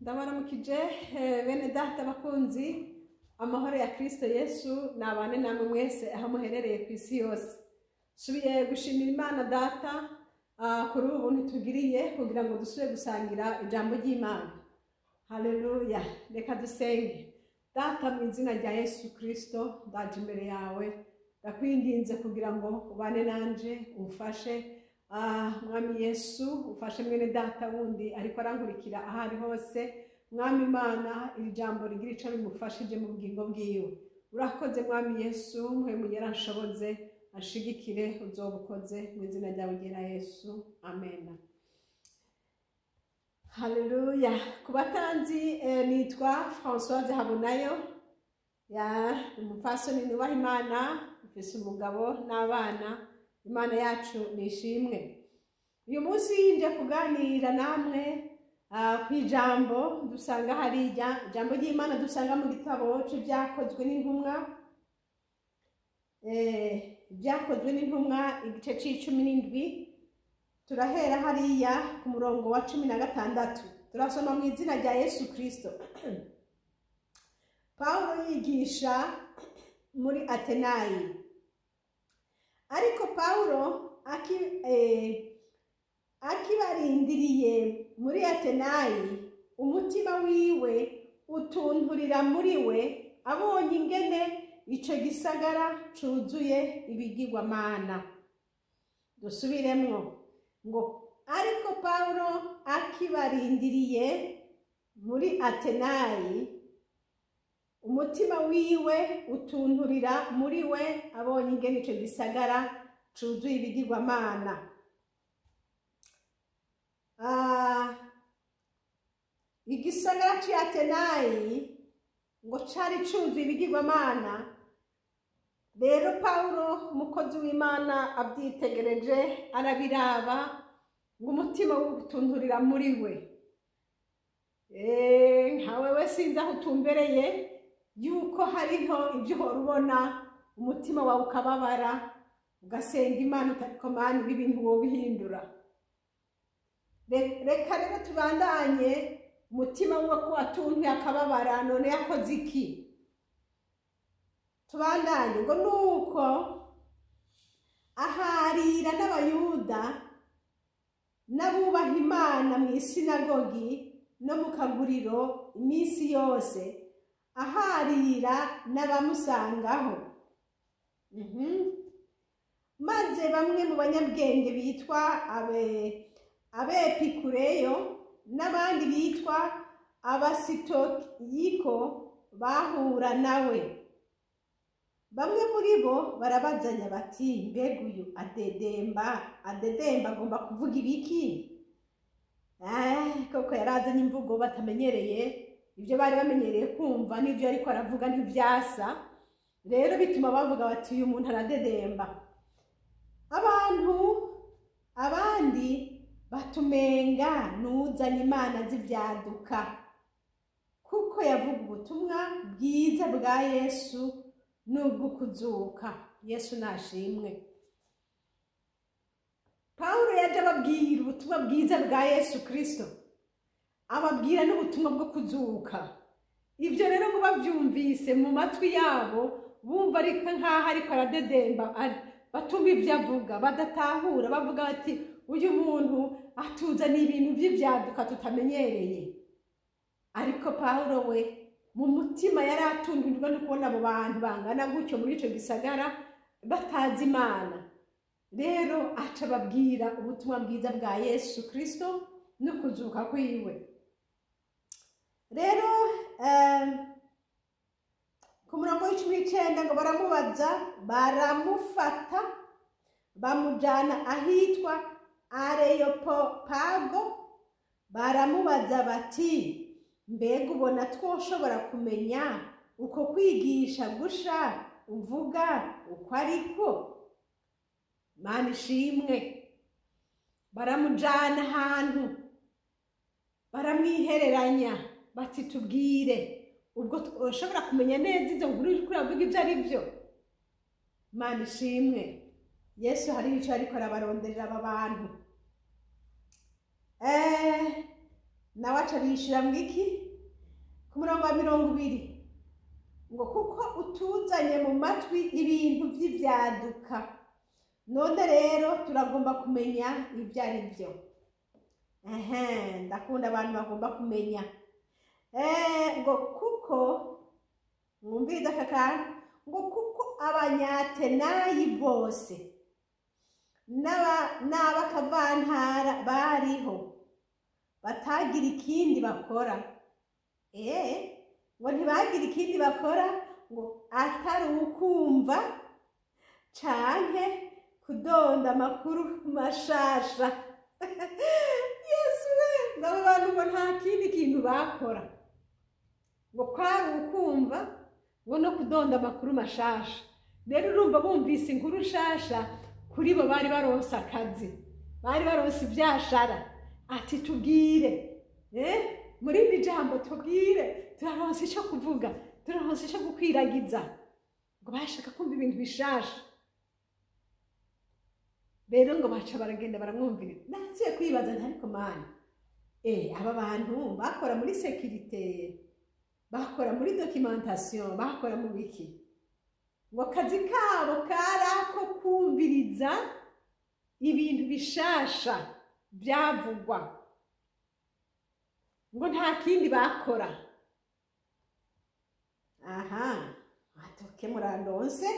Ndabaramukije bene data bakunzi, amahoro ya Kristo Yesu nabane namwe mwese aho muherereye ku isi yose. Subiye gushimira Imana data kuri ubu ntitugiriye kugira ngo dusubire gusangira ijambo ry'Imana. Haleluya, reka dusenge. Data, mu izina rya Yesu Kristo, ndaje imbere yawe, ndakwinginze kugira ngo ubane nanje, umfashe. Mwami Yesu, ufashe mwene data wundi ariko arankurikira aho ari hose. Mwami Imana, iri jambo rigira ico rimufashije mu bugingo bwiwe. Urakoze Mwami Yesu, mpwemu yaranshoboze, ashigikire, uzobukoze mu izina ryawe ryera Yesu, amen. Haleluya. Ku batanzi, nitwa Françoise Habonayo, ya umupfasoni nubaha Imana, mfise umugabo n'abana. Imana yacu nishimwe. Uyu munsi nje kuganira namwe ku ijambo dusanga hariya, ijambo ry'Imana dusanga mu gitabo c'Ibyakozwe n'Intumwa, Ibyakozwe n'Intumwa igice c'17, turahera hariya ku murongo wa 16. Turasoma mu izina rya Yesu Kristo. Pawulo yigisha muri Atenayi. Ariko Pawulo akibarindiriye muri Atenayi, umutima wiwe utunturira muri we, abonye ingene ico gisagara cuzuye ibigirwamana. Dusubiremwo ngo: ariko Pawulo akibarindiriye muri Atenayi, umutima wiwe utunturira muri we, abonye ingene ico gisagara cuzuye ibigirwamana. Igisagara c'i Atenayi ngo cari cuzuye ibigirwamana. Rero Pawulo umukozi w'Imana avyitegereje, arabiraba, ngo umutima utunturira muri we. Nka wewe sinzi aho utumbereye, yuko hariho ibyo uhora ubona umutima wawe ukababara, ugasenga Imana utariko Mana ibi bintu wobihindura. Reka rero tubandanye. Umutima wiwe ko watuntuye akababara, none yakoze iki? Tubandanye ngo: nuko aharira n'Abayuda n'abubaha Imana mu isinagogi no mu kaguriro iminsi yose, aharira n'abamusangaho. Maze bamwe mu banyabwenge bitwa Abepikureyo n'abandi bitwa Abasitoyiko bahura nawe. Bamwe muri bo barabazanya bati: mbega uyu adedemba adedemba agomba kuvuga ibiki? Koko yarazanye imvugo batamenyereye, ibyo bari bamenyereye kumva n'ibyo ariko aravuga ntivyasa. Rero bituma bavuga bati: uyu muntu aradedemba. Abantu abandi batumenga nuzanye imana z'ivyaduka, kuko yavuga ubutumwa bwiza bwa Yesu n'ubw'ukuzuka. Yesu nashimwe. Pawulo yaje ababwira ubutumwa bwiza bwa Yesu Kristo, ababwira n'ubutumwa bwo kuzuka. Ibyo rero ngo bavyumvise mu matwi yabo, bumva ariko nkaho ariko aradedemba, batumva ibyo avuga, badatahura, bavuga bati: uyu muntu atuzaniye ibintu vy'ivyaduka tutamenyereye. Ariko Pawulo we mu mutima yari atunturijwe no kubona abo bantu bangana gutyo muri ico gisagara batazi Imana. Rero aca ababwira ubutumwa bwiza bwa Yesu Kristo no kuzuka kwiwe. Rero ku murongo w'19 ngo baramubaza, baramufata, bamujana ahitwa Areyopago, baramubaza bati: mbega ubona twoshobora kumenya uko kwigisha gusha uvuga uko ariko? Mana ishimwe. Baramujana ahantu, baramwihereranya, bati: tubwire, ubwo twoshobora kumenya neza izo nkuru uriko uravuga ibyo ari byo? Mana ishimwe. Yesu hari ico ariko arabaronderera aba bantu. Nawe aca bishura ngo iki? Ku murongo wa 20, ngo kuko utuzanye mu matwi ibintu by'ibyaduka, none rero turagomba kumenya ibyo ari byo. Ehe, ndakunda abantu bagomba kumenya. Ngo kuko mwumvirize aka kantu, ngo kuko Abanyatenayi bose n'abakavantara bariho batagira ikindi bakora, ngo ntibagira ikindi bakora ngo atari ukumva canke kudonda amakuru mashasha. Yesu we! Ngo abo bantu ngo nta kindi kintu bakora, ngo kwari ukumva ngo no kudonda amakuru mashasha. Rero urumva bumvise inkuru nshasha, kuri bo bari baronse akazi, bari baronse ivyashara. Ati tubwire, muri iri jambo tubwire, turaronse ico kuvuga, turaronse ico gukwiragiza. Ngo bashaka kumva ibintu bishasha. Rero ngo baca baragenda baramwumviriza. Nasubiye kwibaza nti ariko Mana, aba bantu bakora muri sécurité, bakora muri documentation, bakora mu biki? Ngo akazi kabo kari ako kumviriza ibintu bishasha byavugwa, ngo nta kindi bakora. Aha atoke murandonse.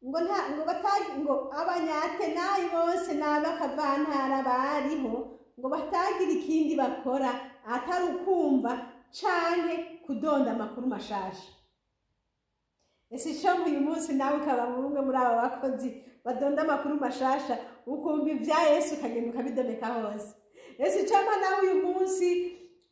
Ngo nta ngo batagi, ngo Abanyatenayi bose n'abakavantara bariho ngo batagira ikindi bakora atari ukumva canke kudonda amakuru mashasha. Ese ico uyu munsi nawe ukaba umwe muri aba bakozi badonda amakuru mashasha, ukumva ibya Yesu ukagenda ukabidomeka hose? Ese icampa nawe uyu munsi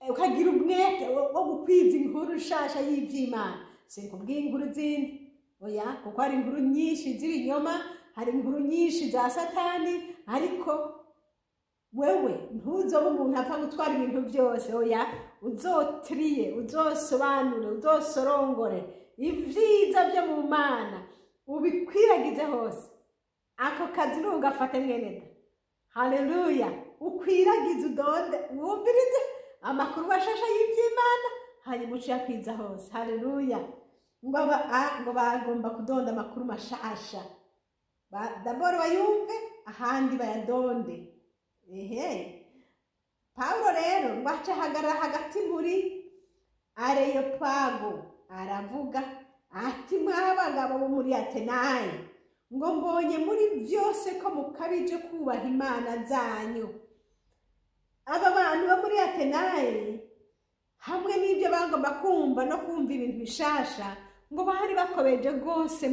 ukagira umwete wo gukwiza inkuru nshasha y'ivy'Imana? Sinkubwiye inkuru zindi, oya, kuko hari inkuru nyinshi z'ibinyoma, hari inkuru nyinshi za Satani, ariko wewe ntuzobe umuntu apfa gutwara ibintu byose, oya, uzotriye, uzosobanure, uzosorongore ibyiza byo mu Mana, ubikwiragize hose. Ako kazi ntugafate, mwene da. Haleluya! Ukwiragize, udonde, wumvirize amakuru mashasha y'iby'Imana, hanyuma uce uyakwiza hose. Haleluya! Ngo ngo bagomba kudonda amakuru mashasha. D'abord bayumve, ahandi bayadonde. Ehe, Pawulo rero ngo ace ahagarara hagati muri Areyopago, aravuga ati: "Mwabagabo bo muri Atenayi, ngo mbonye muri byose ko mukabije kubaha imana zanyu." Aba bantu bo muri Atenayi, hamwe n'ibyo bagomba kumva no kumva ibintu bishasha, ngo bari bakobeje rwose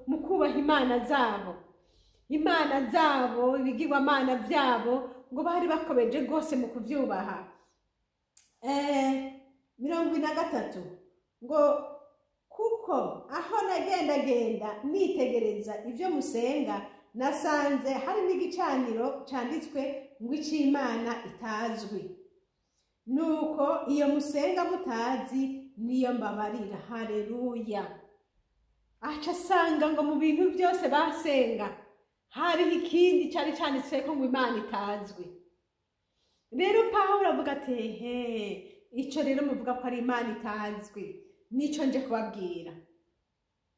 mu kubaha imana zabo, imana zabo, ibigirwamana byabo, ngo bari bakobeje rwose mu kubyubaha. 43, ngo kuko aho nagendagenda nitegereza ibyo musenga, nasanze hari n'igicaniro canditswe ngo icy'Imana itazwi. Nuko iyo musenga mutazi niyo mbabarira. Haleluya! Aca asanga ngo mu bintu byose basenga hariho ikindi cyari cyanditsweko ngo Imana itazwi. Rero Pawulo avuga ati: "Ehe, ico rero muvuga ko ari Imana itazwi, nico nje kubabwira.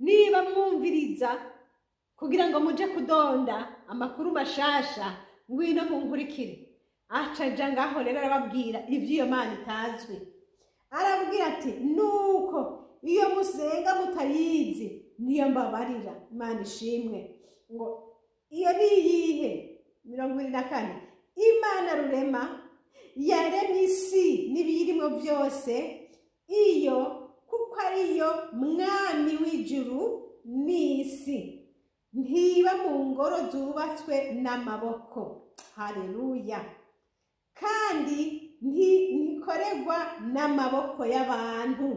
Niba mwumviriza kugira ngo muje kudonda amakuru mashasha, ngwino munkurikire." Aca aja ngaho rero arababwira ivy'iyo Mana itazwi. Arabwira ati: "Nuko iyo musenga mutayizi niyo mbabarira." Imana ishimwe! Ngo iyo ni iyihe? 24: Imana Rurema yaremye isi n'ibiyirimo byose, iyo kuko ariyo mwami w'ijuru n'isi, ntiba mu ngoro zubatswe n'amaboko. Haleluya! Kandi ntikoregwa n'amaboko y'abantu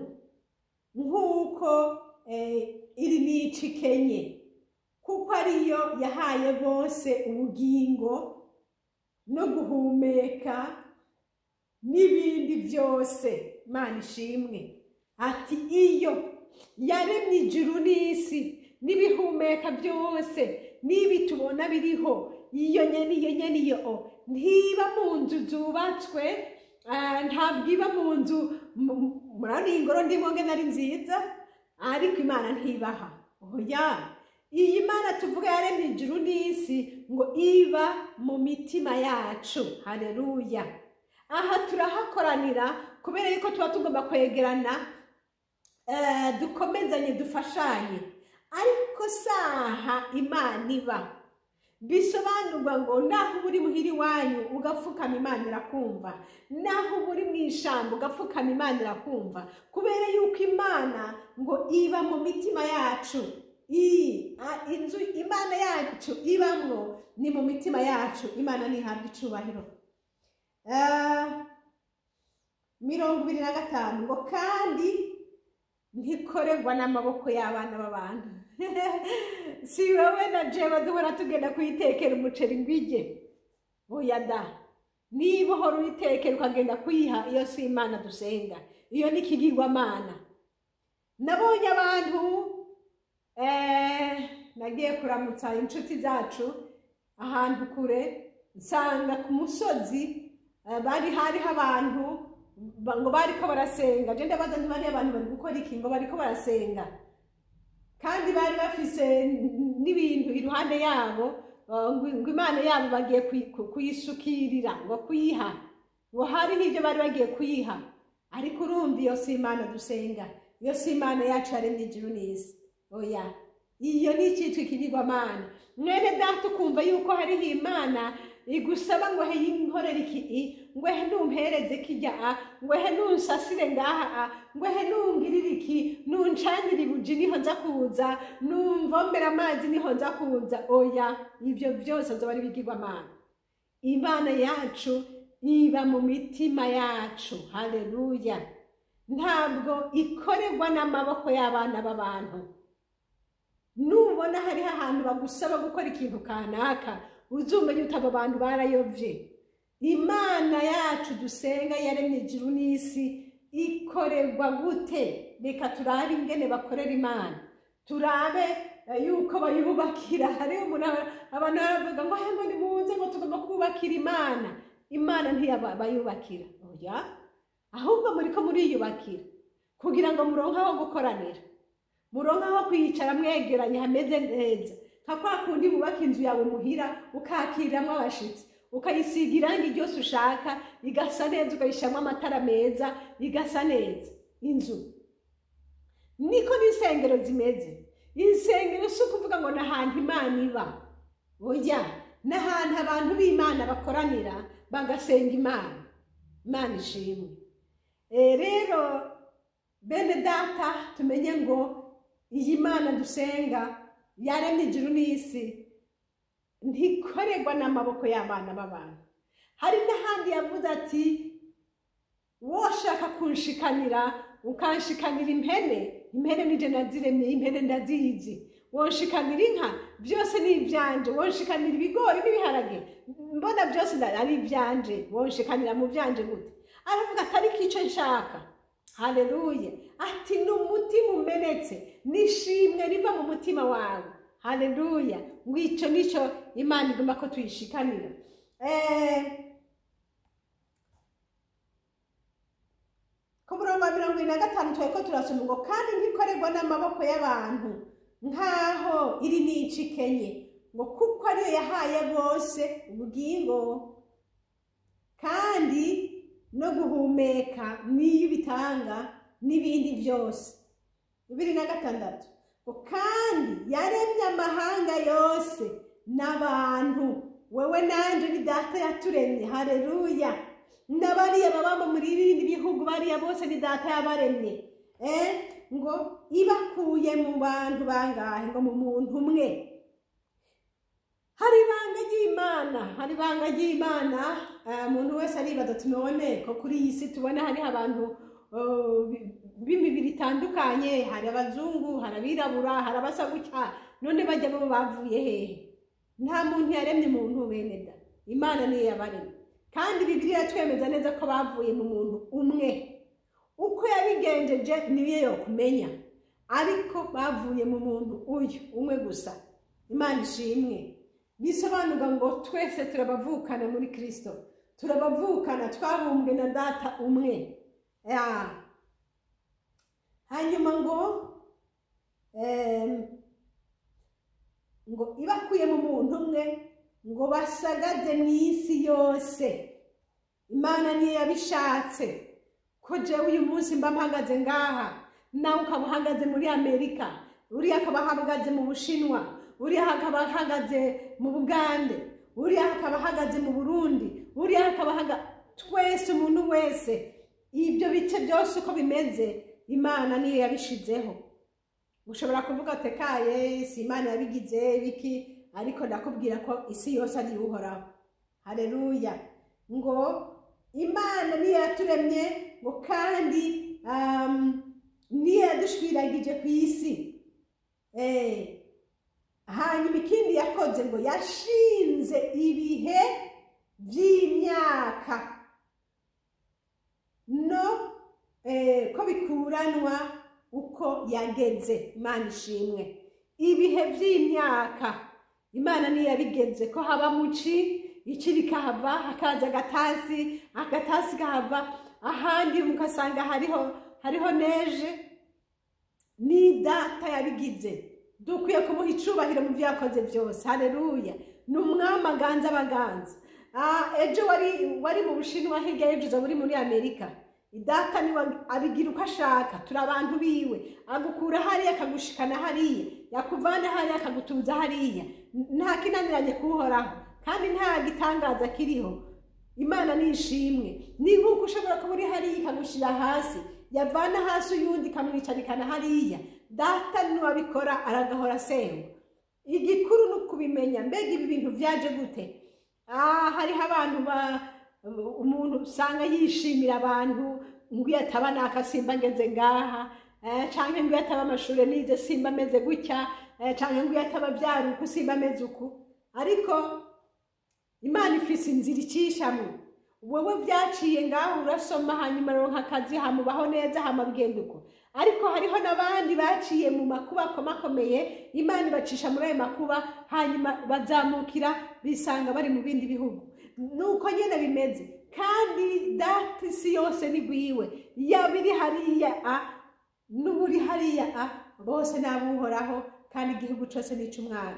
nk'uko iri mico ikenye, kuko ariyo yahaye bose ubugingo no guhumeka n'ibindi byose. Imana ishimwe! Ati iyo yaremye ijuru n'isi n'ibihumeka byose n'ibi tubona biriho. Iyo nyene, iyo nyene, iyo o ntiba mu nzu zubatswe, ntabwo iba mu nzu. Murabona iyi ngoro ndimo ngene ari nziza, ariko Imana ntibaha. Oya, iyi Mana tuvuga yaremye ijuru n'isi ngo iba mu mitima yacu. Haleluya! Aha turahakoranira kubera yuko tuba tugomba kwegerana, dukomezanye, dufashanye, ariko saha Imana iba. Bisobanurwa ngo naho uba uri muhira iwanyu ugapfukama, Imana irakumva. Naho uba uri mu ishamba ugapfukama, Imana irakumva, kubera yuko Imana ngo iba mu mitima yacu. Inzu Imana yacu ibamwo ni mu mitima yacu. Imana ntihabwa icubahiro. 25 ngo kandi ntikorerwa n'amaboko y'abana b'abantu. Si wowe na jewe duhora tugenda kuyitekera umuceri ngo ijye. Oya da! Niba uhora uyitekera ukagenda kuyiha, iyo si Imana dusenga, iyo ni ikigirwamana. Nabonye abantu, nagiye kuramutsa inshuti zacu ahantu kure, nsanga ku musozi bari hariho abantu ngo bariko barasenga. Je ndabaza nti: "Bariya abantu bari gukora iki?" Ngo bariko barasenga, kandi bari bafise n'ibintu iruhande yabo, ngo Imana yabo bagiye kuyisukirira, ngo kuyiha, ngo hariho ibyo bari bagiye kuyiha. Ariko urumva, iyo si Imana dusenga, iyo si Imana yacu yaremye ijuru n'isi. Oya, iyo ni icyitwa ikigirwamana. Mwene data, ukumva yuko hariho Imana igusaba ngo he yinkorere iki, ngo he numpereze kijya a, ngo he nunsasire ngaha a, ngo he nungirire iki, nuncanire ibuji niho nza kuza, numvombera amazi niho nza kuza. Oya, ibyo byose azoba ari ibigirwamana. Imana yacu iba mu mitima yacu. Haleluya! Ntabwo ikorerwa n'amaboko y'abana b'abantu. Nubona hariho ahantu bagusaba gukora ikintu kanaka, uzumenye uti abo bantu barayobye. Imana yacu dusenga yaremye ijuru n'isi ikorerwa gute? Reka turabe ingene bakorera Imana, turabe yuko bayubakira. Hariho umuntu, abantu baravuga ngo he, ngo nimuze, ngo tugomba kubakira Imana. Imana ntiyabayubakira, oya. Ahubwo muriko muriyubakira kugira ngo muronke aho gukoranira, muronke aho kwicara mwegeranye hameze neza, nka kwa kundi wubaka inzu yawe muhira ukakiramwo abashitsi, ukayisiga irangi ryose ushaka, igasa neza, ukayishyiramo amatara meza, igasa neza inzu. Niko n'insengero zimeze. Insengero si ukuvuga ngo ni ahantu Imana iba. Oya, ni ahantu abantu b'Imana bakoranira bagasenga Imana. Imana ishimwe. Rero bene data, tumenye ngo iyi Mana dusenga yaremye ijuru n'isi ntikorerwa n'amaboko y'abana b'abantu. Hari n'ahandi yavuze ati: "Woshaka kunshikanira, ukanshikanira impene, impene nije naziremye, impene ndazizi. Wonshikanira inka, byose ni ibyanje. Wonshikanira ibigori n'ibiharage, mbona byose ari ibyanje. Wonshikanira mu byanje gute?" Aravuga ati: "Ariko icyo nshaka," haleluya, ati: "ni umutima umenetse n'ishimwe riva mu mutima wawe." Haleluya! Ngo icyo nicyo Imana igomba ko tuyishikanira. Ku murongo wa 45 twari ko turasoma ngo kandi ntikorerwa n'amaboko y'abantu nk'aho iri n'ico ikenye, ngo kuko ariyo yahaye bose ubugingo kandi no guhumeka, niyo ibitanga n'ibindi byose. 26 ngo kandi yaremye amahanga yose n'abantu. Wewe nanje ni Data yaturemye. Haleluya! N'abariya baba muri bindi bihugu, bariya bose ni Data yabaremye. Ngo ibakuye mu bantu bangahe? Ngo mu muntu umwe. Hari ibanga ry'Imana, hari ibanga ry'Imana. Umuntu wese aribaza ati: "None ko kuri iyi si tubona hariho abantu b'imibiri itandukanye, hari abazungu, hari abirabura, hari abasa gutya, none bajya bo bavuye hehe?" Nta muntu yaremye umuntu, bene da. Imana niyo yabaremye, kandi Bibiliya iratwemeza neza ko bavuye mu muntu umwe. Uko yabigenjeje niyo yokumenya, ariko bavuye mu muntu uyu umwe gusa. Imana ishimwe. Bisobanurwa ngo twese turabavukana muri Kristo, turabavukana, twabumbwe na Data umwe. Hanyuma ngo ibakuye mu muntu umwe ngo basagaze mu isi yose. Imana niyo yabishatse ko jewe uyu munsi mba mpagaze ngaha, nawe ukaba uhagaze muri Amerika, uriya akaba ahagaze mu Bushinwa, uriya akaba ahagaze mu Bugande, uriya akaba ahagaze mu Burundi, uriya akaba ahagaze, twese, umuntu wese, ibyo bice byose uko bimeze, Imana niyo yabishizeho. Ushobora kuvuga atekaye si Imana yabigize biki, ariko ndakubwira ko isi yose ari Uhoraho. Haleluya. Ngo Imana niyo yaturemye, ngo kandi niyo yadushwiragije ku isi. Hanyuma ikindi yakoze ngo yashinze ibihe by'imyaka no ko bikuranwa uko yageze. Imana ishimwe. Ibihe by'imyaka Imana niyo yabigenze ko haba muci, ici rikahava, hakaza agatasi, agatasi kahava, ahandi mukasanga hariho neje. Ni Data yabigize, dukwiye kumuha icubahiro mu byo yakoze byose. Haleluya. Ni umwami aganza abaganza. Ejo wari mu Bushinwa, hirya y'ejo uzaba uri muri Amerika. Data niwe abigira uko ashaka, turi abantu biwe. Agukura hariya akagushikana hariya, yakuvana hariya akagutuza hariya. Nta kinaniranye kuhoraho, kandi nta gitangaza kiriho. Imana ni ishimwe. Ni nk'uko ushobora kuba uri hariya ikagushira hasi, yavana hasi uyundi ikamwicarikana hariya. Data niwe abikora, aragahora asengwa. Igikuru ni ukubimenya, mbega ibi bintu byaje gute? Hariho abantu umuntu usanga yishimira abantu, ngo iyo ataba naka simba ngeze ngaha, canke ngo iyo ataba amashure nize simba ameze gutya, canke ngo iyo ataba byari uku simba ameze uku. Ariko Imana ifise inzira icishamwo. Wewe byaciye ngaho urasoma, hanyuma uronka akazi, hamubaho neza, hama bigenda uko. Ariko hariho n'abandi baciye mu makuba akomakomeye, Imana ibacisha muri ayo makuba, hanyuma bazamukira bisanga bari mu bindi bihugu. Nuko nyene bimeze. Kandi Data isi yose ni gwiwe, yaba iri hariya a n'uburi hariya a, bose n'abuhoraho, kandi igihugu cose ni ic'umwami.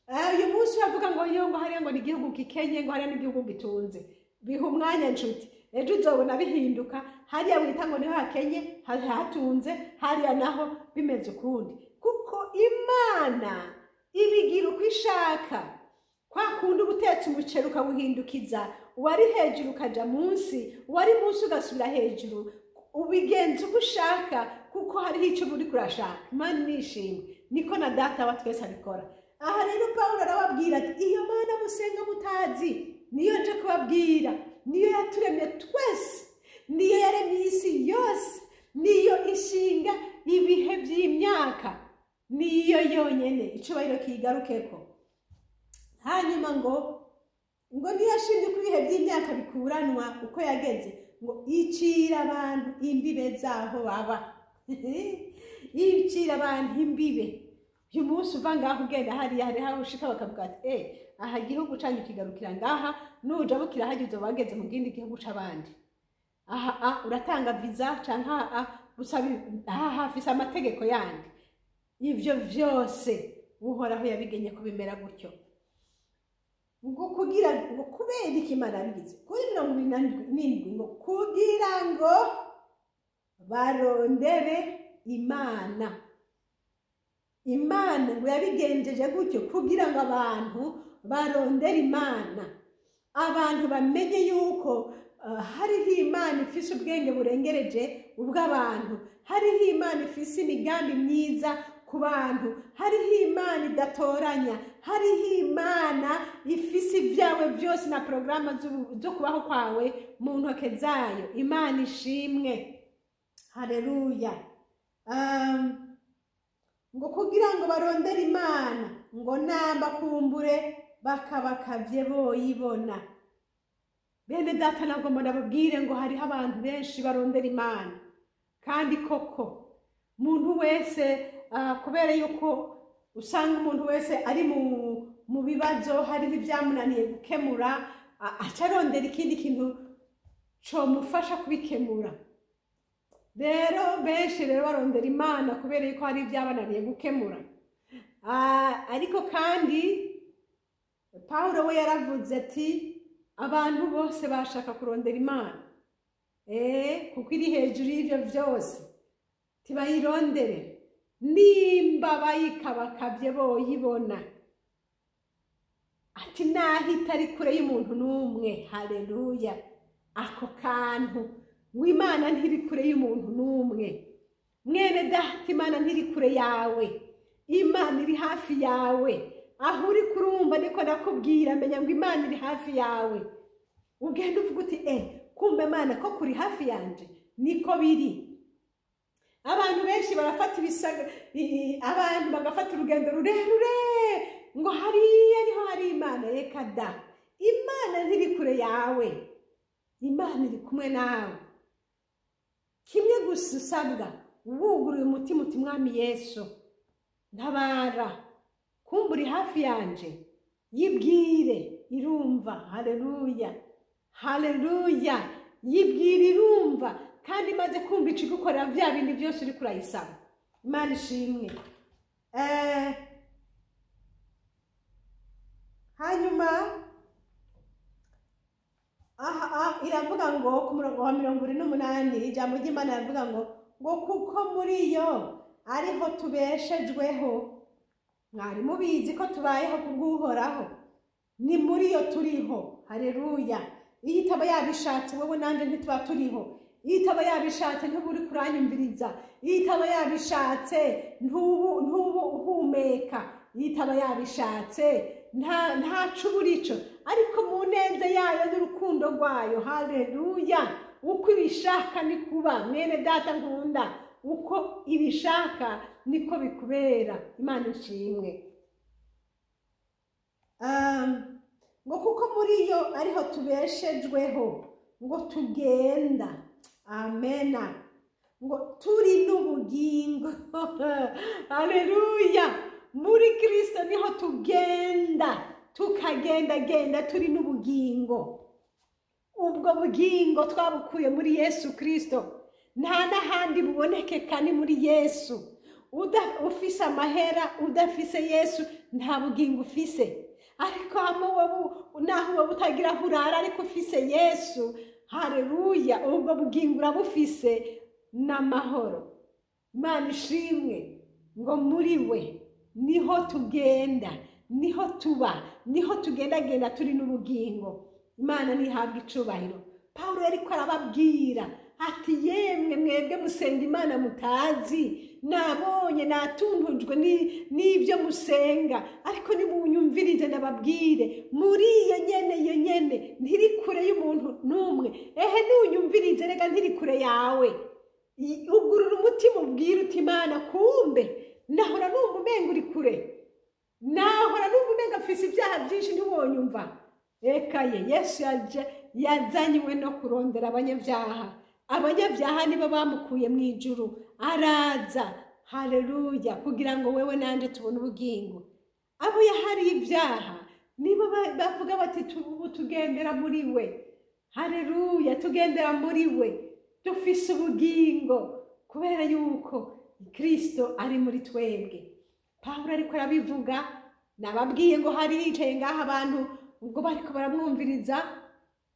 Uyu munsi uravuga ngo yo ngo hariya ngo ni igihugu gikenye, ngo hariya ni igihugu gitunze. Biha umwanya nshuti, ejo uzobona bihinduka. Hariya wita ngo niho hakenye hatunze, hariya naho bimeze ukundi, kuko Imana ibigira uko ishaka. Kwa kundi uba utetse umuceri ukawuhindukiza, uwari hejuru ukaja munsi, uwari munsi ugasubira hejuru, ubigenza uko ushaka, kuko hariho icyo uba uriko urashaka. Imana nishimwe. Niko na Data wa twese abikora. Aha rero Pawulo arababwira ati iyo Mana musenga mutazi niyo nje kubabwira, niyo yaturemye twese, niyo yaremye isi yose, niyo ishinga ibihe by'imyaka, niyo yonyene. Icubahiro kigarukeko. Hanyuma ngo niyo yashinze ko ibihe by'imyaka bikuranwa uko yageze, ngo icira abantu imbibe zaho baba. Icira abantu imbibe. Uyu munsi uva ngaho ugenda hariya, hariho aho ushika bakavuga ati aha igihugu canyu kigarukira ngaha, nuja bukira hajya uzoba wageze mu kindi gihugu c'abandi. Aha uratanga visa canke aha usaba, aha hafise amategeko yandi. Ivyo vyose Uhoraho yabigenye ko bimera gutyo. Ngo kugira ngo kubera iki Imana yabigize? Kuri 27 ngo kugira ngo barondere Imana. Imana ngo yabigenjeje gutyo kugira ngo abantu barondere Imana, abantu bamenye yuko hariho Imana ifise ubwenge burengereje ubw'abantu, hariho Imana ifise imigambi myiza ku bantu, hariho Imana idatoranya, hariho Imana ifise ibyawe byose na porogaramu zo kubaho kwawe mu ntoke zayo. Imana ishimwe. Haleluya. Ngo kugira ngo barondere Imana, ngo namba kumbure bakabakavye boyibona. Bene Data, ntabwo ndababwire ngo hariho abantu benshi barondera Imana, kandi koko umuntu wese, kubera yuko usanga umuntu wese ari mu mu bibazo, hariho ibyamunaniye gukemura, acarondera ikindi kintu comufasha kubikemura. Rero benshi rero barondera Imana kubera yuko hari ibyabananiye gukemura. Ariko kandi Pawulo we yaravuze ati abantu bose bashaka kurondera Imana, kuko iri hejuru y'ivyo vyose, tibayirondere, nimba bayikabakavye boyibona. Ati naho itari kure y'umuntu n'umwe. Haleluya! Ako kantu ngo Imana ntiri kure y'umuntu n'umwe. Mwene data, Imana ntiri kure yawe, Imana iri hafi yawe. Aho uri kurumva niko nakubwira, menya ngo Imana iri hafi yawe. Ugenda uvuga uti kumbe Mana ko kuri hafi yanje, niko biri. Abantu benshi barafata ibisaga, abantu bagafata urugendo rurerure ngo hariya niho hari Imana. Reka da, Imana ntiri kure yawe, Imana iri kumwe nawe. Kimwe gusa usabwa, wuguruye umutima uti Mwami Yesu ntabara, kumbe uri hafi yanje, yibwire irumva. Haleluya, haleluya! Yibwire irumva, kandi imaze kumva ikigukorera vya bindi byose uri kurayisaba. Imana ishimwe. Hanyuma aha iravuga ngo ku murongo wa 78, ijambo ry'Imana riravuga ngo kuko muri yo ariho tubeshejweho. Mwari mubizi ko tubayeho kubw'Uhoraho, ni muri yo turiho. Haleluya! Iyo itaba yabishatse wowe nanje ntituba turiho. Iyo itaba yabishatse ntuba uri kuranyumviriza. Iyo itaba yabishatse ntubu uhumeka. Iyo itaba yabishatse nta cuba urico. Ariko mu neza yayo n'urukundo rwayo, haleluya, uko ibishaka ni kuba. Mwene data nkunda, uko ibishaka niko bikubera. Imana ishimwe. Ngo kuko muri yo ariho tubeshejweho, ngo tugenda, amena, ngo turi n'ubugingo. Haleluya! Muri Kristo niho tugenda, tukagendagenda turi n'ubugingo. Ubwo bugingo twabukuye muri Yesu Kristo, nta n'ahandi bubonekeka, ni muri Yesu. Ufise amahera udafise Yesu nta bugingo ufise. Ariko hamwe naho wowe utagira aho urara ariko ufise Yesu, haleluya, ubwo bugingo urabufise n'amahoro. Imana ishimwe. Ngo muri we niho tugenda, niho tuba, niho tugendagenda turi n'ubugingo. Imana ntihabwa icubahiro. Pawulo yariko arababwira ati yemwe mwebwe musenga Imana mutazi, nabonye natuntujwe n'ibyo musenga, ariko nimunyumvirize ndababwire, muri iyo nyene iyo nyene ntiri kure y'umuntu n'umwe. Ehe, nunyumvirize rega ntiri kure yawe. Ugurura umutima ubwire uti Imana kumbe nahora numva umenga uri kure, nahora numva umenga mfise ibyaha byinshi ntiwonyumva. Reka ye, Yesu yazanywe no kurondera abanyabyaha. Abanyabyaha nibo bamukuye mu ijuru, araza, haleluya, kugira ngo wewe nanje tubone ubugingo. Abo yahariye ibyaha nibo bavuga bati ubu tugendera muri we. Haleluya, tugendera muri we, dufise ubugingo kubera yuko Kristo ari muri twebwe. Pawulo ariko arabivuga, nababwiye ngo hari hicaye ngaha abantu ubwo bariko baramwumviriza,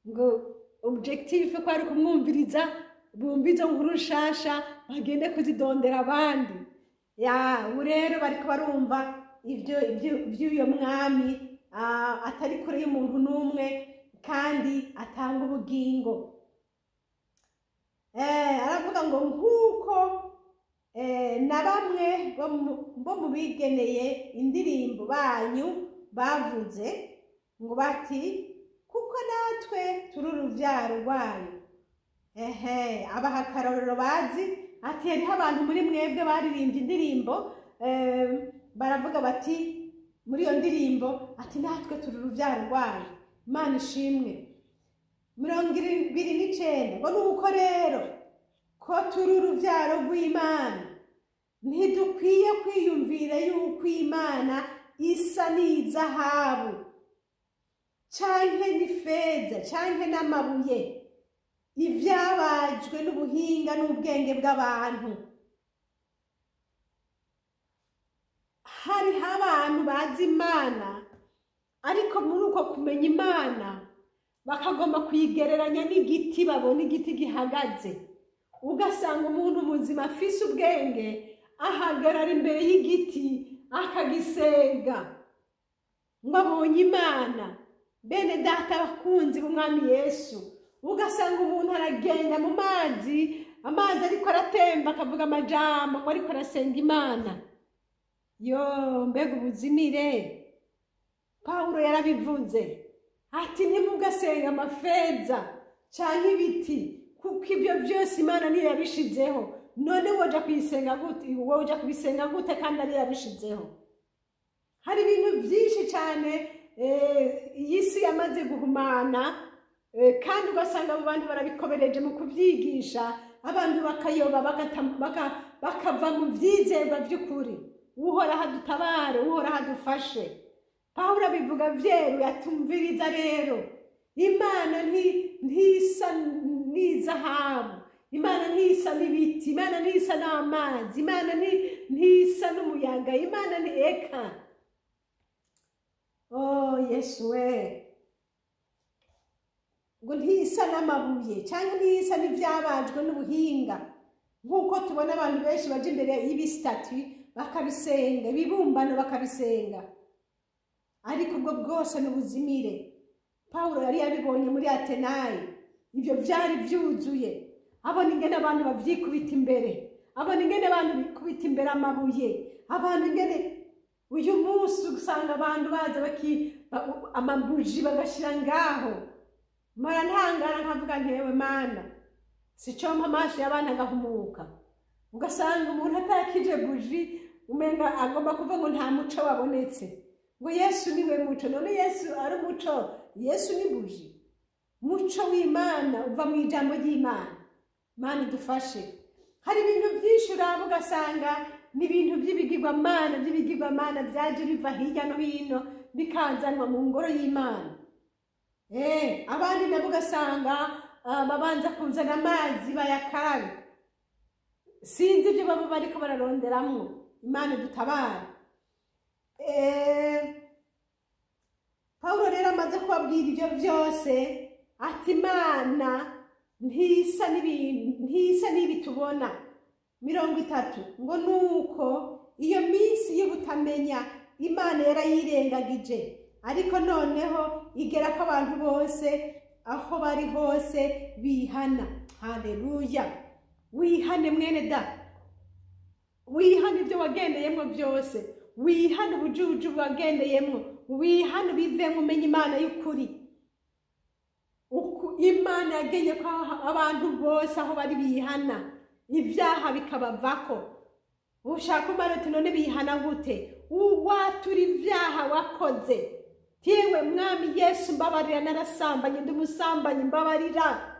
ngo objective ko ari kumwumviriza, bumva izo nkuru nshasha bagende kuzidondera abandi. Ya ubu rero bariko barumva ibyo by'uyo mwami atari kure y'umuntu n'umwe kandi atanga ubugingo. Aravuga ngo nkuko na bamwe bo mu bigeneye indirimbo banyu bavuze ngo bati kuko natwe turi uruvyaro rwayo. Ehe, abaha akarorero bazi ati hariho abantu muri mwebwe baririmbye indirimbo, baravuga bati muri iyo ndirimbo ati natwe turi uruvyaro rwayo. Imana ishimwe. 29 ngo nuko rero ko turi uruvyaro rw'Imana, ntidukwiye kwiyumvira yuko Imana isa n'izahabu canke n'ifeza canke n'amabuye, ivyabajwe n'ubuhinga n'ubwenge bw'abantu. Hariho abantu bazi Imana, ariko muri uko kumenya Imana bakagomba kuyigereranya n'igiti, babona igiti gihagaze. Ugasanga umuntu muzima afise ubwenge ahagarara imbere y'igiti akagisenga ngo abonye Imana. Bene data bakunzi b'Umwami Yesu, ugasanga umuntu aragenda mu mazi, amazi ariko aratemba akavuga amajambo ngo ariko arasenga Imana. Yo, mbega ubuzimire! Pawulo yarabivuze ati ntimugasenga amafeza canke ibiti, kuko ibyo byose Imana niyo yabishizeho. None woja kuyisenga gute? Woja kubisenga gute kandi ariyo yabishizeho? Hari ibintu byinshi cyane iyi si yamaze guhumana, kandi ugasanga abo bantu barabikobereje mu kubyigisha, abantu bakayoba, bakava mu byizerwa by'ukuri. Uhoraho adutabare, Uhoraho adufashe. Pawulo abivuga vyeruye, atumviriza rero Imana ntisa n'izahabu, Imana ntisa n'ibiti, Imana ntisa n'amazi, Imana ntisa n'umuyaga, Imana ni eka. Oh Yesu we, ngo ntisa n'amabuye cyangwa ntisa n'ivyabajwe n'ubuhinga, nk'uko tubona abantu benshi baje imbere y'ibisitati bakabisenga, ibibumbano bakabisenga. Ariko ubwo bwose n'ubuzimire. Pawulo yari yabibonye muri Atenayi, ibyo byari byuzuye. Abona ingene abantu bavyikubita imbere, abona ingene abantu bikubita imbere amabuye, abantu ingene uyu munsi usanga abantu baza amabuji bagashira ngaho. Mara ntangara nkavuga ntewe Mana, sicompa amaso y'abana agahumuka. Ugasanga umuntu atakije buji, umenga agomba kuvuga ngo nta muco wabonetse, ngo Yesu niwe muco. None Yesu ari umuco? Yesu ni buji. Muco w'Imana uva mu ijambo ry'Imana. Mana idufashe. Hari ibintu byinshi uraba ugasanga ni ibintu by'ibigirwamana, by'ibigirwamana byaje biva hirya no hino bikazanwa mu ngoro y'Imana. Abandi nabo ugasanga babanza kuzana amazi bayakarabe, sinzi ibyo baba bariko bararonderamwo. Imana idutabare. Pawulo rero amaze kubabwira ibyo byose, ati Imana ntisa n'ibintu, ntisa n'ibi tubona. 30 ngo nuko iyo minsi y'ubutamenya Imana yarayirengagije, ariko noneho igera ko abantu bose aho bari hose bihana. Haleluya! Wihane mwene da, wihane ibyo wagendeyemwo byose, wihane ubujuju wagendeyemwo, wihane ubivemwo, umenye Imana y'ukuri. Imana yagenye ko abantu bose aho bari bihana, ibyaha bikabavako. Ushaka Imana uti none bihana gute? Watura ibyaha wakoze. Tiwe Mwami Yesu mbabarira, narasambanye, ndi umusambanyi, mbabarira.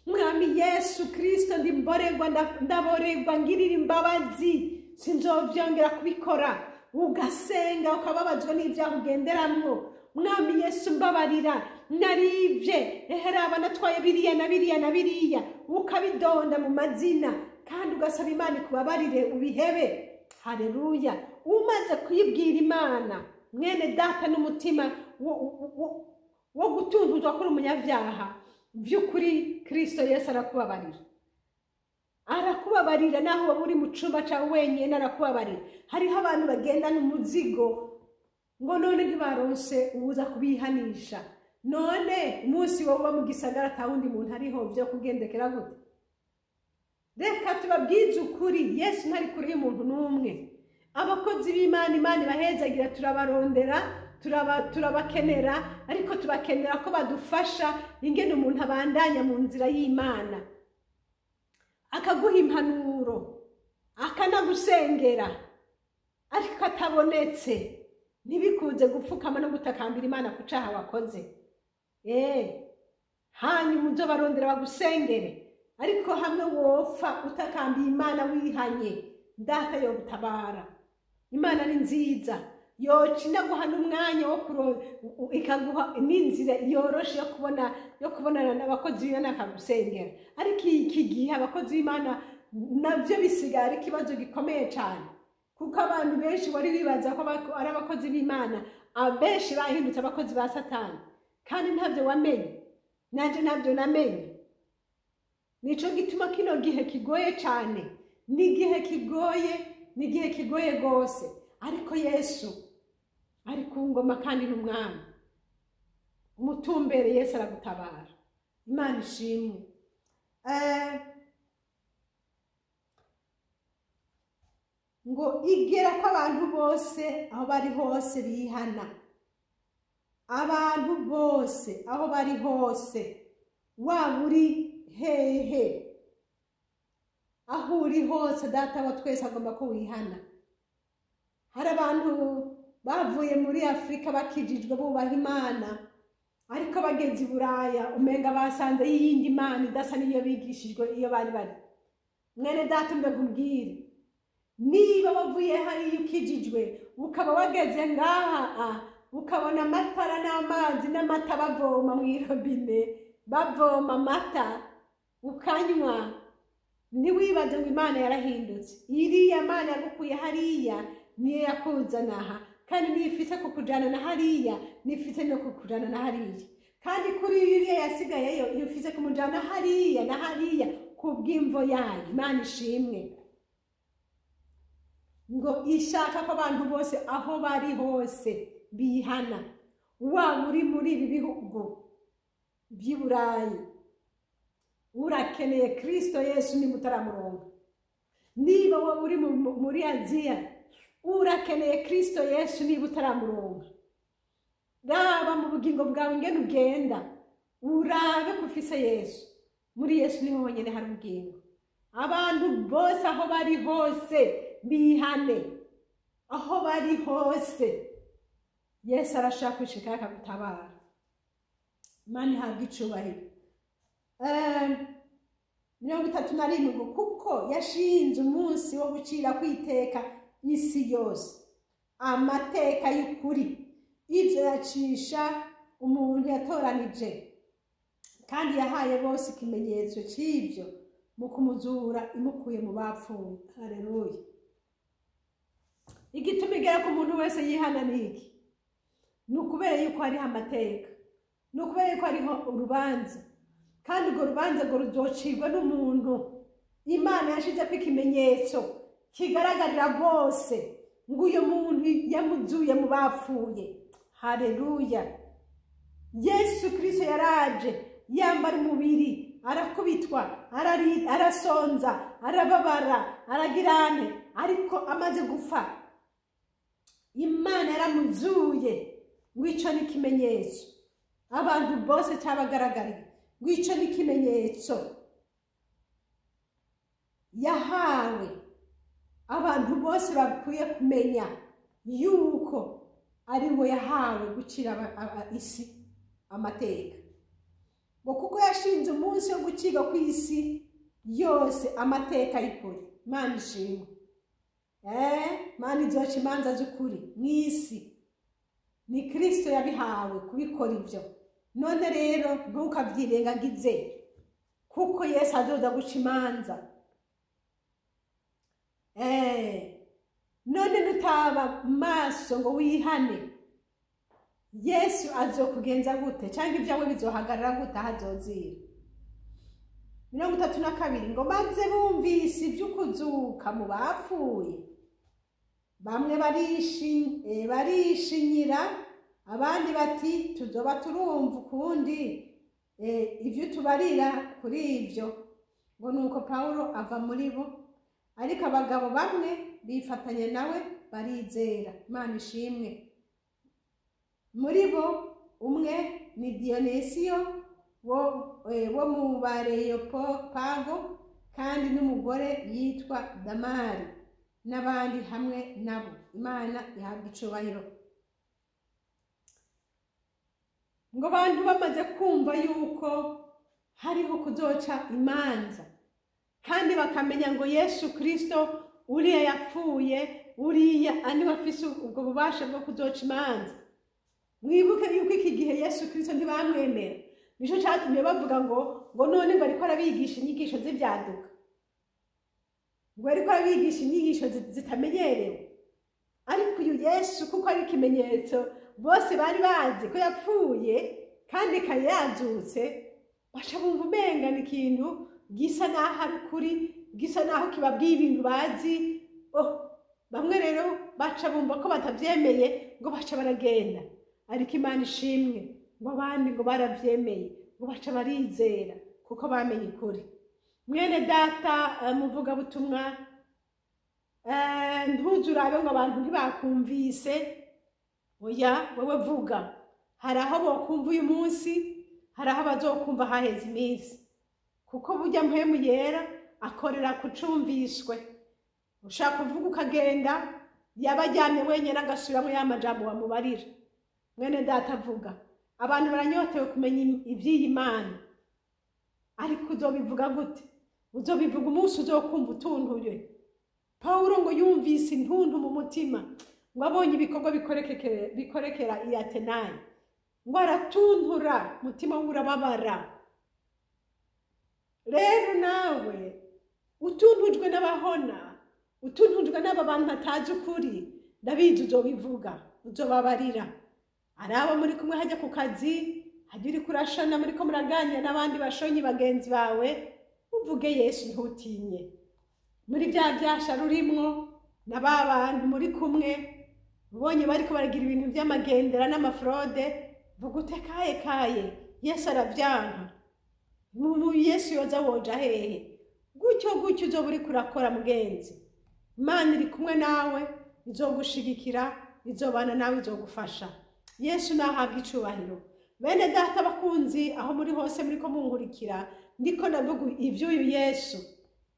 Mwami Yesu Kristo, ndi mborerwa, ndaborerwa, ngirira imbabazi, sinzovyongera kubikora. Ugasenga ukababazwa n'ibyaha ugenderamwo. Mwami Yesu mbabarira, narivye, eheraba natwaye biriya na biriya na biriya, ukabidonda mu mazina, kandi ugasaba Imana ikubabarire ubihebe. Haleluya! Umaze kuyibwira Imana, mwene data, n'umutima wo gutuntuzwa kuri umunyabyaha, by'ukuri Kristo Yesu arakubabarira. Arakubabarira naho waba uri mu cumba cawe wenyine, arakubabarira. Hariho abantu bagendana umuzigo ngo none ntibaronse uwuza kubihanisha. None umunsi wowe uba mu gisagara ata wundi muntu ariho, vyo kugendekera gute? Reka tubabwize ukuri, Yesu ntari kure y'umuntu n'umwe. Abakozi b'Imana, Imana ibahezagira, turabarondera, turabakenera, ariko tubakenera ko badufasha ingene umuntu abandanya mu nzira y'Imana, akaguha impanuro, akanagusengera, ariko atabonetse ntibikunze gupfukama no gutakambira Imana ku caha wakoze. Hanyuma uzobarondera bagusengere, ariko hamwe wopfa utakambiye Imana wihanye, data yo gutabara. Imana ni nziza. Yoca inaguha n'umwanya wo ikaguha n'inzira yoroshe yo kubonana n'abakozi b'Imana akagusengera. Ariko iki gihe abakozi b'Imana nabyo bisigaye ari ikibazo gikomeye cyane, kuko abantu benshi wari wibaza ko ari abakozi b'Imana, abenshi bahindutse abakozi ba Satani, kandi ntabyo wamenye, nanjye ntabyo namenye. Nico gituma kino gihe kigoye cyane, ni igihe kigoye, ni igihe kigoye rwose. Ariko Yesu ari ku ngoma kandi ni umwami. Umutumbere Yesu aragutabara. Imana ishimwe. Ngo igera ko abantu bose aho bari hose bihana. Abantu bose aho bari hose, waba uri hehe, aho uri hose, Data wa twese agomba ko wihana. Hari abantu bavuye muri Afurika bakijijwe bubaha Imana, ariko bageze i Buraya umenga basanze y'iyindi Mana idasa n'iyo bigishijwe iyo bari bari. Mwene Data, mbegubwire, niba wavuye hariya ukijijwe ukaba wageze ngaha ukabona amatara n'amazi n'amata bavoma mu irobine, bavoma amata ukanywa, ntiwibaze ngo Imana yarahindutse. Iriya Mana yagukuye hariya niyo yakuzana aha, kandi niyo ifise kukujana na hariya, niyo ifise no kukujana na hariya, kandi kuri iriya yasigayeyo iyo ifise kumujana hariya na hariya kubw'imvo yayo. Imana ishimwe. Ngo ishaka ko abantu bose aho bari hose bihana. Waba uri muri ibi bihugu by'i Burayi, urakeneye Kristo Yesu niba utaramuronga. Niba wowe uri muri Aziya, urakeneye Kristo Yesu niba utaramuronga. Raba mu bugingo bwawe ingene ugenda, urabe ko ufise Yesu. Muri Yesu niho honyine hari ubugingo. Abantu bose aho bari hose bihane, aho bari hose Yesu arashaka kwishika akagutabara. Imana ihabwe icubahiro. 31 ngo kuko yashinze umunsi wo gucira kwiteka isi yose amateka y'ukuri, ivyo yacisha umuntu yatoranije, kandi yahaye bose ikimenyetso cy'ibyo mu kumuzura imukuye mu bapfuye. Haleluya. Igituma igera ku muntu wese yihana ni iki? Ni ukubera yuko hariho amateka, ni ukubera yuko hariho urubanza, kandi urwo rubanza ngo ruzocirwa n'umuntu Imana yashizeko ikimenyetso kigaragarira bose, ngo uyu muntu yamuzuye mu bapfuye. Haleluya. Yesu Kristo yaraje yambara umubiri, arakubitwa, arasonza, arababara, aragirane, ariko amaze gupfa Imana yaramuzuye. Ngo ico ni ikimenyetso abantu bose cyabagaragariye, ngo ico ni ikimenyetso yahawe abantu bose bakwiye kumenya yuko ari we yahawe gucira isi amateka. Ngo kuko yashinze umunsi wo gucibwa kw'isi yose amateka y'ukuri. Imana ishimwe. Imana izoca imanza z'ukuri mw'isi. Ni Kristo yabihawe kubikora ibyo. None rero ntukavyirengagize, kuko Yesu azoza guca imanza. None nutaba maso ngo wihane, Yesu azokugenza gute? Cyangwa ibyawe bizohagarara gute aho azozira? 32 ngo maze bumvise ivy'ukuzuka mu bapfuye, bamwe barishinyira, abandi bati tuzoba turumva ukundi ivyo tubarira kuri ibyo. Ngo nuko Pawulo ava muri bo, ariko abagabo bamwe bifatanye nawe barizera. Imana ishimwe. Muri bo umwe ni Dionesiyo wo mu Bareyopago, kandi n'umugore yitwa Damari, n'abandi hamwe nabo. Imana ihabwa icubahiro. Ngo bantu bamaze kumva yuko hariho kuzoca imanza, kandi bakamenya ngo Yesu Kristo uriya yapfuye Uriya niwe afise ubwo bubasha bwo kuzoca imanza. Mwibuke yuko iki gihe Yesu Kristo ntibamwemera, nico catumye bavuga ngo none ngo ariko arabigisha inyigisho z'ivyaduka, ngo ariko arabigisha inyigisho zitamenyerewe. Ariko uyu Yesu, kuko ari ikimenyetso bose bari bazi ko yapfuye kandi kare yazutse, baca bumva umenga ni ikintu gisa n'aho ari ukuri, gisa n'aho kibabwiye ibintu bazi. Oh, bamwe rero baca bumva ko batavyemeye, ngo baca baragenda. Ariko Imana ishimwe, ngo abandi ngo baravyemeye, ngo baca barizera kuko bamenye ukuri. Mwene data muvugabutumwa, ntuzurabe ngo abantu ntibakumvise. Oya, wewe vuga. Hari aho bokumva uyu munsi, hari aho bazokumva haheze iminsi, kuko burya Mpwemu Yera akorera kucumviswe. Ushaka kuvuga ukagenda, yaba aryamye wenyine agasubiramo ya majambo wamubarira. Mwene data, avuga. Abantu baranyotewe kumenya ivy'iyi Mana, ariko uzobivuga gute? Uzobivuga umunsi uzokumva utuntuye. Pawulo ngo yumvise intuntu mu mutima, ngo abonye ibikorwa bikorekera i Atenayi, ngo aratuntura, umutima we urababara. Rero nawe utuntujwe n'abahona, utuntujwe n'aba bantu batazi ukuri, ndabizi uzobivuga, uzobabarira. Ari abo muri kumwe hajya ku kazi, hajya uriko urashona, muriko muraganira n'abandi bashonyi bagenzi bawe, uvuge Yesu, ntutinye. Muri bya byasha rurimwo na ba bantu muri kumwe, ubonye bariko baragira ibintu by'amagendera n'amafraude, vuga ute: "Kaye kaye, Yesu aravyanka. Mu Yesu yoza woja hehe?" Gutyo gutyo uzoba uriko urakora, mugenzi. Imana iri kumwe nawe, izogushigikira, izobana nawe, izogufasha. Yesu nahabwa icubahiro. Bene data bakunzi, aho muri hose muriko munkurikira, ndiko ndavuga ivy'uyu Yesu.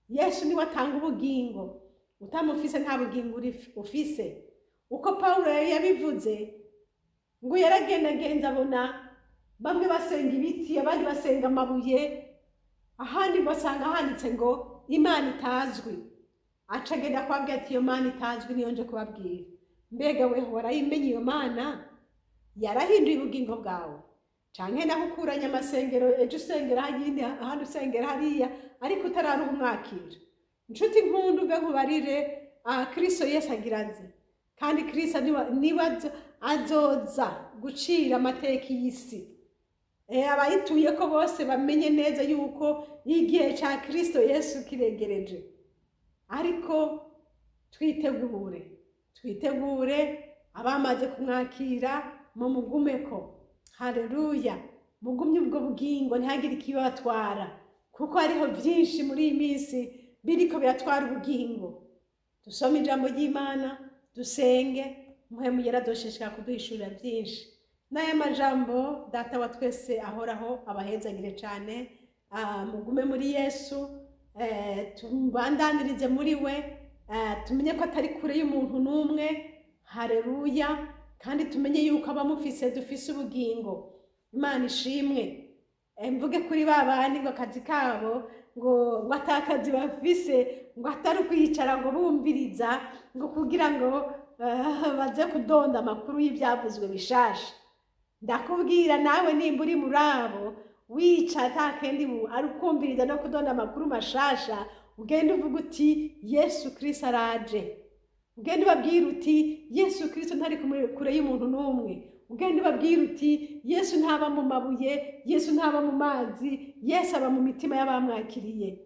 Yesu niwe atanga ubugingo. Utamufise nta bugingo ufise. Uko Pawulo yari yabivuze, ngo yaragendagenza abona bamwe basenga ibiti, abandi basenga amabuye, ahandi basanga handitse ngo "Imana itazwi". Aca agenda kubabwira ati: "Iyo Mana itazwi niyo nje kubabwira." Mbega weho warayimenye iyo Mana? Yarahinduye ubugingo bwawe? Canke naho ukuranye amasengero, ejo usengera hagindi, ahandi usengera hariya, ariko utararuha umwakira? Inshuti nkunda, uve nkubarire, aha Kristo Yesu agira aze, kandi Kristo niwe azoza gucira amateka y'isi. Abayituye ko bose bamenye neza yuko igihe ca Kristo Yesu kiregereje. Ariko twitegure, twitegure. Abamaze kumwakira, mumugumeko. Haleluya! Mugumye ubwo bugingo, ntihagire ikibatwara, kuko hariho byinshi muri iyi minsi biriko biratwara ubugingo. Dusome ijambo ry'Imana, dusenge. Muhemu Yera azoshishikara kuduhishurira byinshi. N'aya majambo, Data wa twese ahoraho abahezagire cyane. Mugume muri Yesu, tubandanirize muri we, tumenye ko atari kure y'umuntu n'umwe. Haleluya! Kandi tumenye yuko abamufise dufise ubugingo. Imana ishimwe. Mvuge kuri ba bandi ngo akazi kabo ngo atakazi bafise, ngo atari ukwicara ngo bumviriza, ngo kugira ngo baze kudonda amakuru y'ibyavuzwe bishasha. Ndakubwira nawe, nimba uri muri abo wica atakendi ari ukumviriza no kudonda amakuru mashasha, ugende uvuga uti: "Yesu Kristo araje." Ugende ubabwire uti: "Yesu Kristo ntari kure y'umuntu n'umwe." Ugende ubabwire uti: "Yesu ntaba mu mabuye, Yesu ntaba mu mazi, Yesu aba mu mitima y'abamwakiriye."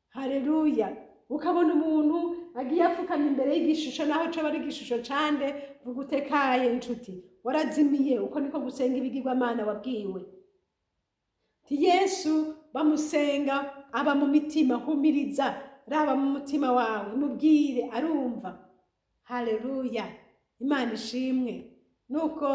Haleluya! Ukabona umuntu agiye apfukamye imbere y'igishusho, naho coba ari igishusho cande, vuga utekaye inshuti, warazimiye. Uko niko gusenga ibigirwamana wabwiwe. Ti Yesu bamusenga aba mu mitima. Humiriza, raba mu mutima wawe, mubwire, arumva. Haleluya! Imana ishimwe. Nuko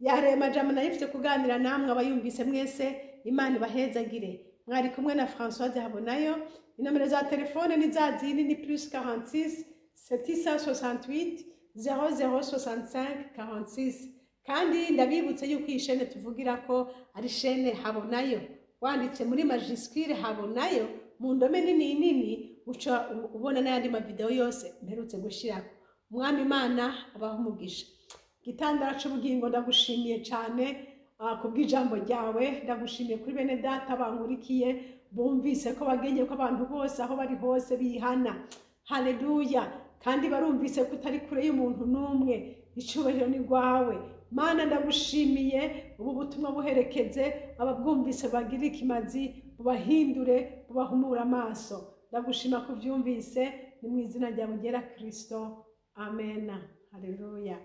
yarema amajambo nari mfite kuganira namwe, abayumvise mwese Imana ibahezagire. Mwari kumwe na Françoise Habonayo. Inomero za telefone ni za zindi, ni +46 768 0065 46. Kandi ndabibutse yuko iyi shene tuvugira ko ari shene Habonayo, wanditse muri majuscule Habonayo mu ndome nini nini. Uca ubona n'ayandi mavideo yose mperutse gushirako. Umwami Imana abaha umugisha. Gitandara c'ubugingo, ndagushimiye cyane kubw'ijambo ryawe. Ndagushimiye kuri bene data bankurikiye, bumvise ko bagenye ko abantu bose aho bari hose bihana. Haleluya! Kandi barumvise ko utari kure y'umuntu n'umwe. Icyubahiro ni rwawe, Mana. Ndagushimiye. Ubu butumwa buherekeze ababwumvise, bagire ikimazi, bubahindure, bubahumure amaso. Ndagushima ko ubyumvise. Ni mu izina ryawe ryera Kirisito, amena. Haleluya.